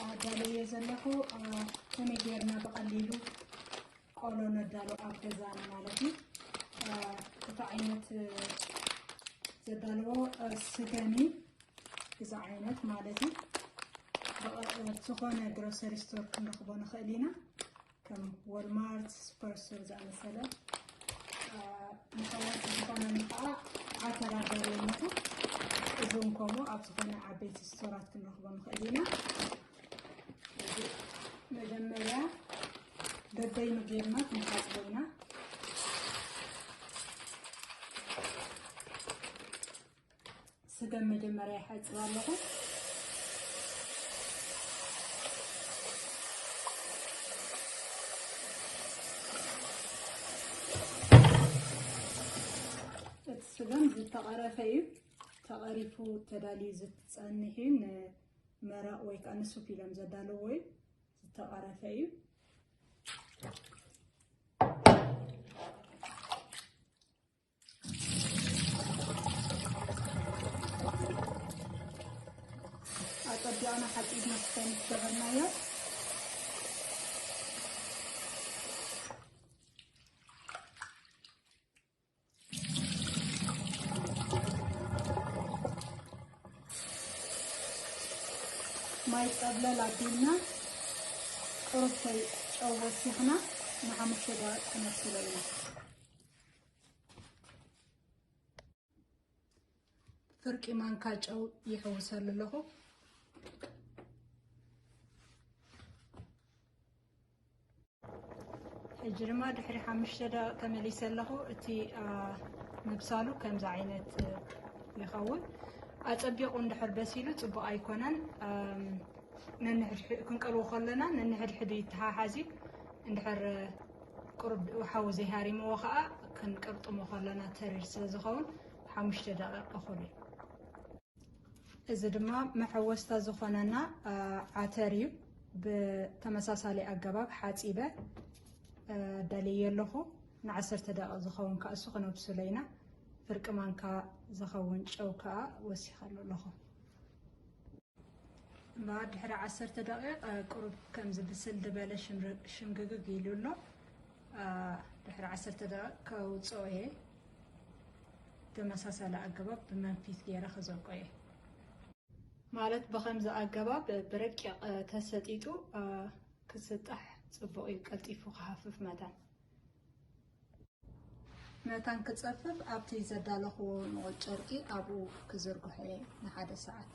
ኣዳለየ ዘለኹ። ከመይ ጌርና ብቐሊሉ ቆሎ ነዳሎ ኣብ ገዛና ማለት እዩ። እቲ ዓይነት ዘዳለዎ ስገሚ እዚ ዓይነት ማለት እዩ። ዝኾነ ግሮሰሪ ስቶር ክንረኽቦ ንኽእል ኢና። ከም ወልማርት፣ ሱፐር ስቶር ዝኣመሰለ። ንኸወት ዝኾነ ከዓ ዓተር ኣዳለየነቱ። እዚውን ከምኡ ኣብ ዝኾነ ዓበይቲ ስቶራት ክንረኽቦ ንኽእል ኢና። መጀመርያ በበይኑ ጌርና ክንሓፅቦ ኢና። ስገም መጀመርያ ይሓፅብ ኣለኹ። እቲ ስገም ዝተቐረፈ እዩ። ተቐሪፉ ተዳልዩ ዝፀንሕ እዩ። ንመረቕ ወይ ከዓ ንሱፕ ኢሎም ዘዳለዎ እዩ። ዝተቐረፈ እዩ። ኣጸቢቕና ሓጺብና ክፈንት ገበርናዮ። ማይ ጸብለል ኣቢልና ቁሩብ ጨው ወሲኽና ንሓሙሽተ ደቂቕ ክነብስሎ ኢና። ፍርቂ ማንካ ጨው ይሕውሰሉ ኣለኹ። ሕጂ ድማ ድሕሪ ሓሙሽተ ደቂቕ ተመሊሰ ኣለኹ። እቲ ምብሳሉ ከምዚ ዓይነት ይኸውን። ኣጸቢቑ እንድሕር በሲሉ ጽቡቕ ኣይኮነን። ነንሕድሕድ ክንቀልዎ ከለና ነንሕድሕድ ይተሓሓዝ እዩ። እንድሕር ቁሩብ ሓዊ ዘይሃሪምዎ ከዓ ክንቅርጥሞ ከለና ተሪር ስለ ዝኸውን ሓሙሽተ ደቂቕ እኹል እዩ። እዚ ድማ መሐወስታ ዝኾነና ዓተር እዩ። ብተመሳሳሊ ኣገባብ ሓፂበ ደልየ ኣለኹ። ንዓሰርተ ደቂቕ ዝኸውን ከዓ እሱ ክነብስሎ ኢና። ፍርቂ ማንካ ዝኸውን ጨው ከዓ ወሲኸሉ ኣለኹ። እምበኣር ድሕሪ ዓሰርተ ደቂቕ ቁሩብ ከምዚ ብስል ዝበለ ሽምግግግ ኢሉ ኣሎ። ድሕሪ ዓሰርተ ደቂቕ ከውፅኦ እየ። ተመሳሳሊ ኣገባብ ብመንፊት ገይረ ክዘልቆ እየ። ማለት ብኸምዚ ኣገባብ ብረቂቕ ተሰጢጡ ክስጣሕ ፅቡቕ እዩ፣ ቀልጢፉ ክሃፍፍ መታን። መታን ክጸፍፍ ኣብቲ ዘዳለኽዎ ንቑጽ ጨርቂ ኣብኡ ክዝርግሖ እየ ንሓደ ሰዓት።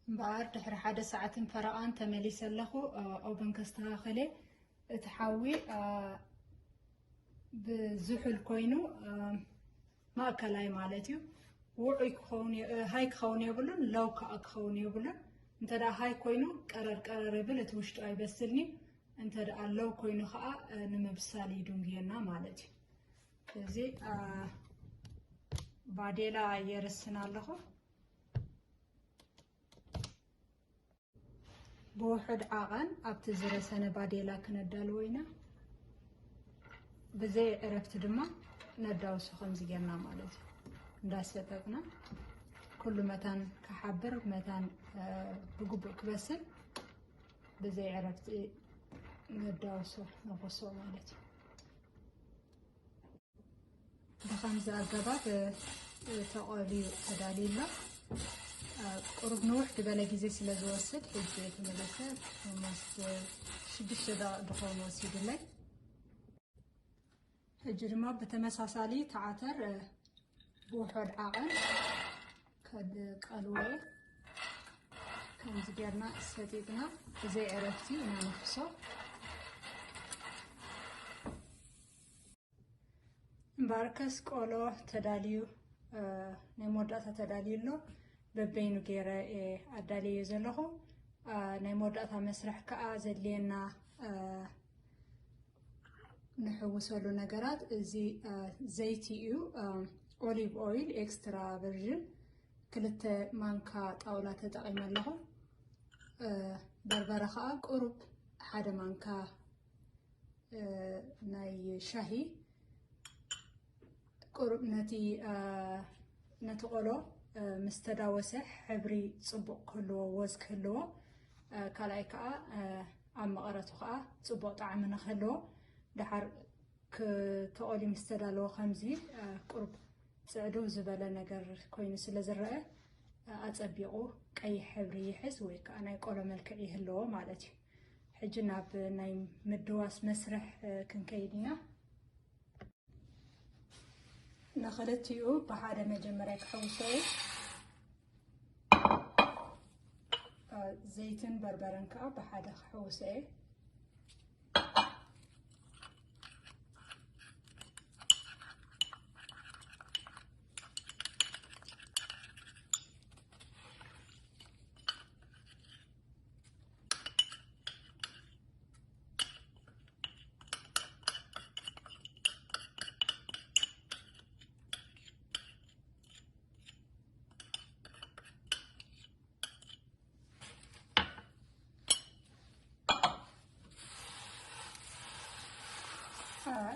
እምበኣር ድሕሪ ሓደ ሰዓትን ፈረቓን ተመሊሰ ኣለኹ። ኦቨን ከስተኻኸለ እቲ ሓዊ ብዝሑል ኮይኑ ማእከላይ ማለት እዩ። ውዑይ ክኸውን ሃይ ክኸውን የብሉን፣ ለው ከዓ ክኸውን የብሉን። እንተ ደኣ ሃይ ኮይኑ ቀረር ቀረር ይብል፣ እቲ ውሽጡ ኣይበስልን እዩ። እንተ ደኣ ለው ኮይኑ ከዓ ንምብሳል ይድንጉየና ማለት እዩ። ስለዚ ባዴላ የርስን ኣለኹ። ብውሑድ ዓቐን ኣብቲ ዝረሰነ ባዴላ ክነዳልዎ ኢና። ብዘይ ዕረፍቲ ድማ ነዳውሶ ከምዚ ጌርና ማለት እዩ። እንዳሰጠጥና ኩሉ መታን ክሓብር መታን ብግቡእ ክበስል ብዘይ ዕረፍቲ ነዳውሶ ነኾሶ ማለት እዩ። ብኸምዚ ኣገባብ ተቐልዩ ተዳልዩ ኣሎ። ቁሩብ ንውሕ ዝበለ ግዜ ስለ ዝወስድ ሕጂ ተመለሰ። ኦልሞስት ሽዱሽተ ደቂቕ ዝኸውን ወሲዱለይ። ሕጂ ድማ ብተመሳሳሊ ተዓተር ብውሑድ ዓቐን ከድቀልዎ እየ። ከምዚ ጌርና ሰጢጥና ብዘይ ዕረፍቲ ኢና ነፍሶ። እምበኣርከስ ቆሎ ተዳልዩ፣ ናይ መወዳእታ ተዳልዩ ኣሎ። በበይኑ ገይረ ኣዳልየ ዘለኹ። ናይ መወዳእታ መስርሕ ከዓ ዘድልየና ንሕውሰሉ ነገራት እዚ ዘይቲ እዩ። ኦሊቭ ኦይል ኤክስትራ ቨርዥን ክልተ ማንካ ጣውላ ተጠቒመ ኣለኹ። በርበረ ከዓ ቁሩብ ሓደ ማንካ ናይ ሻሂ ቁሩብ ነቲ ነቲ ቆሎ ምስ ተዳወሰ ሕብሪ ጽቡቕ ክህልዎ፣ ወዝ ክህልዎ፣ ካልኣይ ከዓ ኣብ መቐረቱ ከዓ ጽቡቕ ጣዕሚ ንክህልዎ፣ ደሓር ክተቆሊ ምስ ተዳለወ ከምዚ ቁሩብ ጽዕድው ዝበለ ነገር ኮይኑ ስለ ዝረአ ኣጸቢቑ ቀይሕ ሕብሪ ይሕዝ ወይ ከዓ ናይ ቆሎ መልክዕ ይህልዎ ማለት እዩ። ሕጂ ናብ ናይ ምድዋስ መስርሕ ክንከይድ ኢና። ንክልቲኡ ብሓደ መጀመርያ ክሕውሶ እየ። ዘይትን በርበረን ከዓ ብሓደ ክሕውሶ እየ።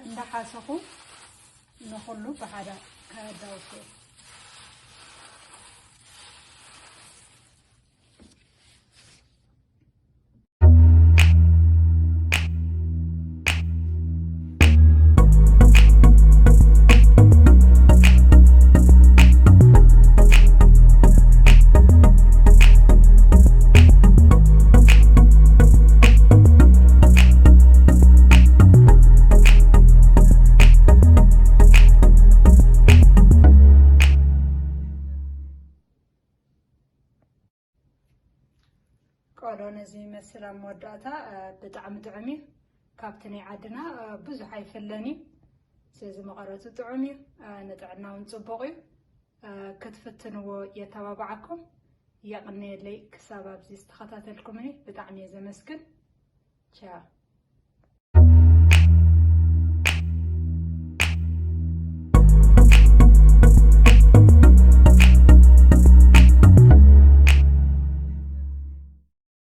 እንዳሓሰኹ ንኹሉ ብሓደ ከዳውሶ። ቆሎ ነዚ ይመስል ኣብ መወዳእታ። ብጣዕሚ ጥዑም እዩ። ካብቲ ናይ ዓድና ብዙሕ ኣይፍለን እዩ። ስለዚ መቐረቱ ጥዑም እዩ፣ ንጥዕና እውን ጽቡቕ እዩ። ክትፍትንዎ የተባብዓኩም። የቕንየለይ ክሳብ ኣብዚ ዝተኸታተልኩምኒ ብጣዕሚ እየ ዘመስግን። ቻው።